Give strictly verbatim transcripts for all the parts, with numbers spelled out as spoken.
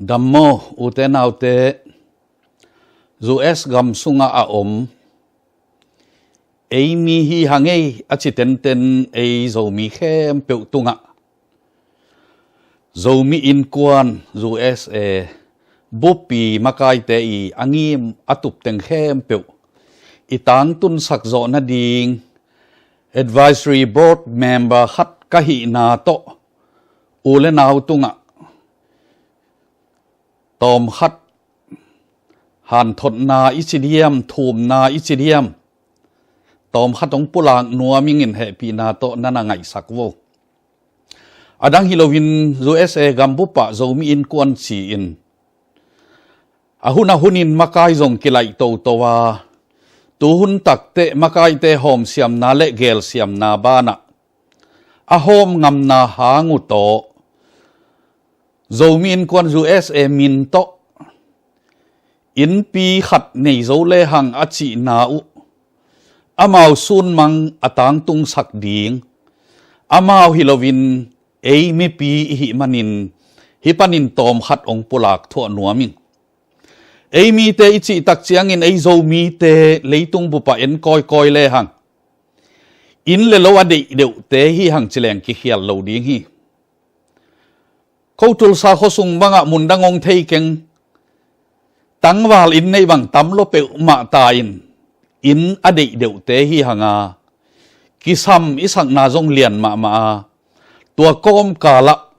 Dammaw ute naute, U S gam sungah a om ei mi hi hang ei a ci tenten ei Zomi khempeuh tungah Zomi Innkuan U S A buppi makaite i a ngim a tupteng khempeuh i tangtunsak zawh nading Advisory Board member khat ka hihna tawh u le nau tungah tawmkhat hanthotna i ci diam, thumna i ci diam, tawmkhat hong pulak nuam ingin hehpihna tawh na na ngaihsak vo. A dang hi loin U S A gambupah Zomi Innkuan ci-in a hun a hunin makai zong kilaih toto a, tuhun takteh makaite hawmsiamna le gelsiamna banah a hawm ngamna hang uh tawh Zomi Innkuan U S A min tawh innpi khat nei zo lehang a cihna uh amau sunmang a tangtungsak ding, amau hi loin ei mipi i hih manin hih panin tawmkhat hong pulak thuah nuam ing. Ei mite i cihtak ciangin ei Zomite leitung bupah en kawikawi lehang inn le lo a deih deuhte hi hang ci leng kikhial lo ding hi. Ko Tulsa khuasung bangah mundang hong thei keng, tangval inn neih bang tam lo peuhmah ta in inn a deih deuhte hi hang a, kisam i sakna zong lian mahmah a, tua kawmkalah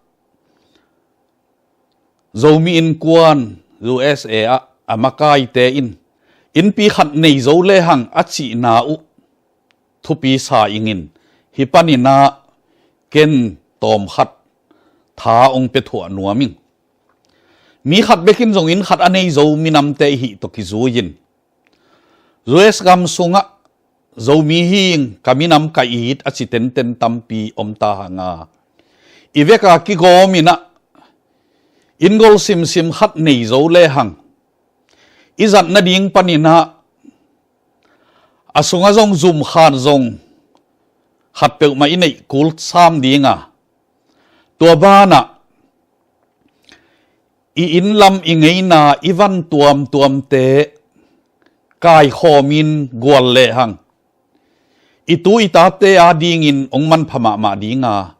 Zomi Innkuan U S A ah a makaite in innpi khat nei zo lehang a cihna uh thupi sa ingin hih panin ah ken tawmkhat tha hong pia thuah nuam ing. Mi khat bekin zong inn khat a nei zo minamte i hih tawh kizui-in U S gam sungah Zomi hi ing, ka minam ka it a ci tenten tampi om ta hang a, i vek a kigawm in ah inn gol simsim khat nei zo lehang i zat nading panin ah a sungah zong zum khan zong khat peuhmah i neih kul sam ding a, tua banah i inn lam i ngeina i van tuamtuamte kaikhawmin gual lehang i tu i tate adingin hong manpha mahmah ding a,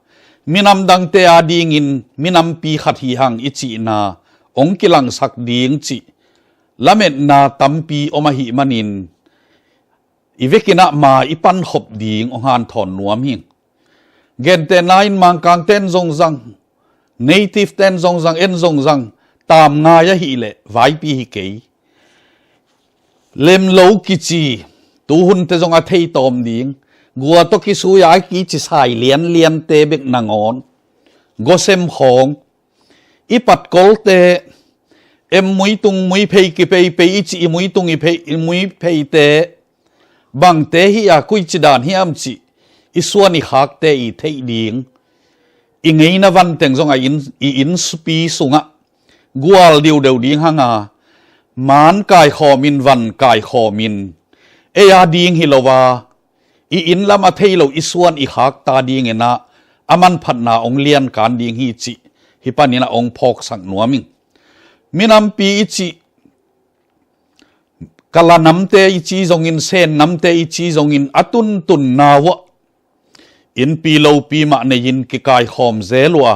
minam dangte adingin minampi khat hi hang i cihna hong kilangsak ding cih lametna tampi om ahih manin i vekin ah ma i pankhop ding hong hanthawn nuam hi. Gentehna in Mangkangte in zong zang, Native-te in zong zang, en zong zang, tam ngai ahih leh vaipi hi kei. Lemlo kici, tuhunte zong a thei tawm ding, gua tawh kisui a kici sai lianliante bek nangawn, gosem khawng, i patkolte, em muitung muiphei kipeipei i cih i muitung i phei, i muipheite, bangte hi a, koici dan hiam cih i suan i khakte i theih ding, i ngeina vanteng zong a inn, i innpi sungah gual diudeu ding hang a, man kaikhawmin, van kaikhawmin, ei ading hi lo a, i inn lam a thei lo i suan i khakta dingin ah a manphatna hong liankan ding hi cih hih panin ah hong phawksak nuam ing. Minampi i cih, Kala namte i ci zongin, Sen namte i ci zongin a tuntunna uh ah innpi lopi mah nei-in kikaikhawm zel uh a,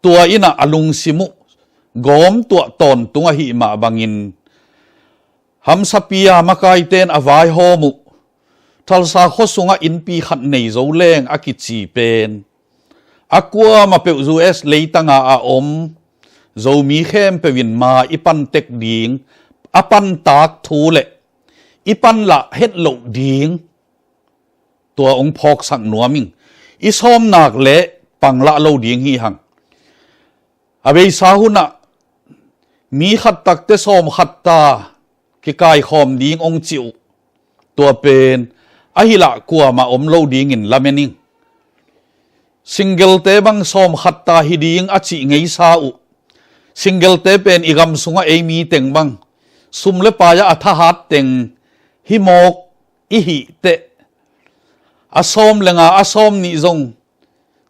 tua in ah a lungsim uh gawm tuah tawntung ahih mah bangin, Hamsapi a makaite in a vaihawm uh Tulsa khua sungah innpi khat nei zo leng a kici pen a kuamah peuh U S leitanga a om Zomi khempeuh in ma i pan tek ding, a pantak thu le i panlah het loh ding, tua hong phawksak nuam ing. I sawmnak le panglah lo ding hi hang. A beisa hunah mi khat takte sawm khat ta kikaikhawm ding hong cih uh, tua pen a hilh ah kuamah om lo dingin lamen ing. Single-te bang sawm khat ta hi ding a cih ngeisa uh, single-te pen i gam sungah ei mi teng bang sum le pai ah a thahat teng hi mawk i hih teh, a sawm le nga, a sawm nih zong,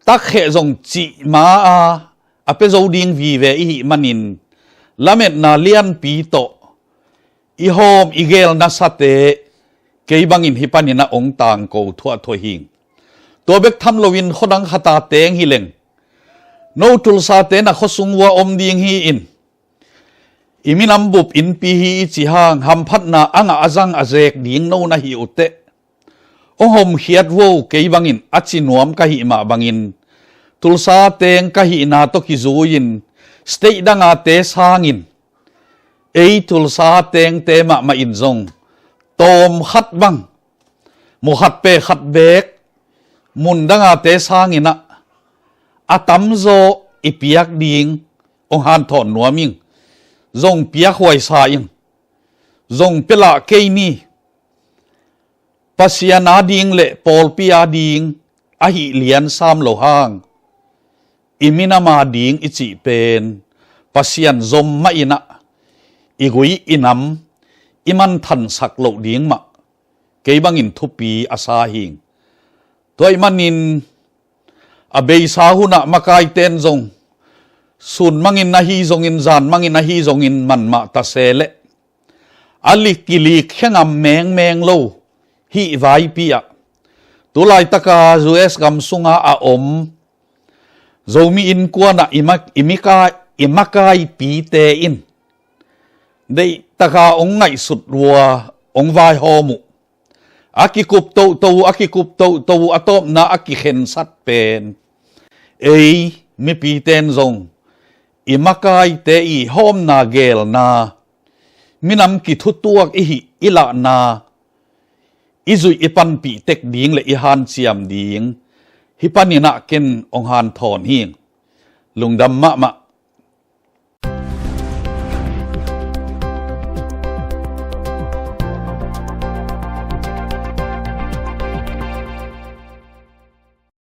takkhe zong cih ma a, a pia zo ding vive i hih manin, lametna lianpi tawh i hawm i geel nasate kei bangin hih panin ah hong tangko thuahthuah hing. Tua bek tham loin khuadang khata teng hi leng, no Tulsate na khuasung ua om ding hi-in, i minam bup innpi hi i ci hang, hamphatna a ngah a zang a zeek ding no na hi uh teh, hong homkhiat vo kei bangin a ci nuam ka hih mah bangin, Tulsa teng ka hihna tawh kizui-in state dangate sangin ei Tulsa tengte mahmah in zong tawm khat bang, mu khat pe khat beek, mun dangate sangin ah a tamzaw i piak ding hong hanthawn nuam ing. Zong piakhuai sa ing. Zong pia lah kei ni. Pasian ading le pawlpi ading ahih lian sam lo hang, i minam ading i cih pen Pasian zom mah in ah i gui i nam i manthansak loh ding mah kei bangin thupi a sa hing. Tua ahih manin a beisa hun ah makaite'n zong sun mangin ahi zongin, zan mangin ahi zongin, manmah ta se leh a lik kilik khe ngam mengmeng lo hih vaipi ah, tu laitaka U S gam sunga a om Zomi Innkuan ah i ma-, i mika-, i makaipite in deihtaka hong ngaihsut ua hong vaihawm uh, a kikup toto uh, a kikup toto uh, a tawpna a kikhensat pen ei mipite'n zong i makaite i hawmna geelna, minam kithutuak i hih i lahna, i zuih i panpih tek ding le i hanciam ding hih panin ah ken hong hanthawn hing. Lungdam mahmah.